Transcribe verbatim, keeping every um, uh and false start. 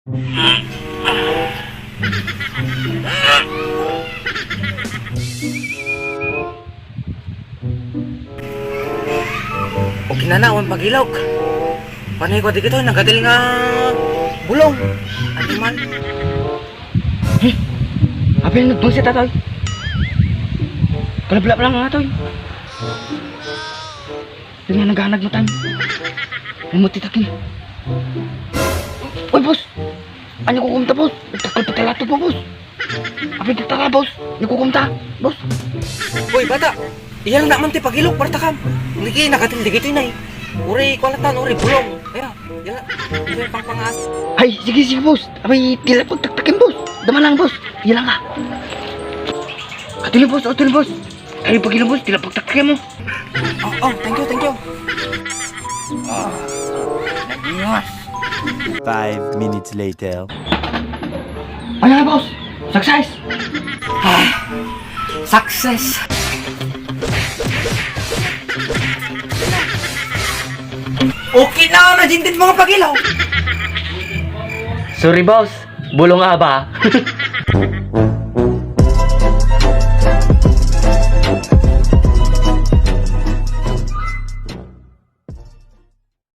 O kinana, awan pagilok. Panay ko digitoy, nagatil nga bulong. Adi man. Hmm. Apay nagbangsit, atoy? Kalabla pa lang, atoy. Di nga naghanag mo tayo. Umuti takin. Uy, boss! Anya kukumta, boss? Nagtakal pa talatod mo, boss. Apay nagtara, boss? Anya kukumta, boss? Uy, bata! Iyang naman ti pagilok, bartakam. Niki, nakatil digitoy na eh. Uri, kwalatan, uri, bulong. Kaya, yala, uri, pangpangas. Ay, sige, sige, boss. Apay, tila pagtaktakin, boss. Dama lang, boss. Tila nga. Atili, boss, atili, boss. Ay, pagilok, boss, tila pagtaktakin mo. Oh, oh, thank you, thank you. Ah, nagingos. Five minutes later. Ano na, boss? Success! Ah, success! Okay na, nadindin mga pagilaw. Sorry, boss. Bulong aba.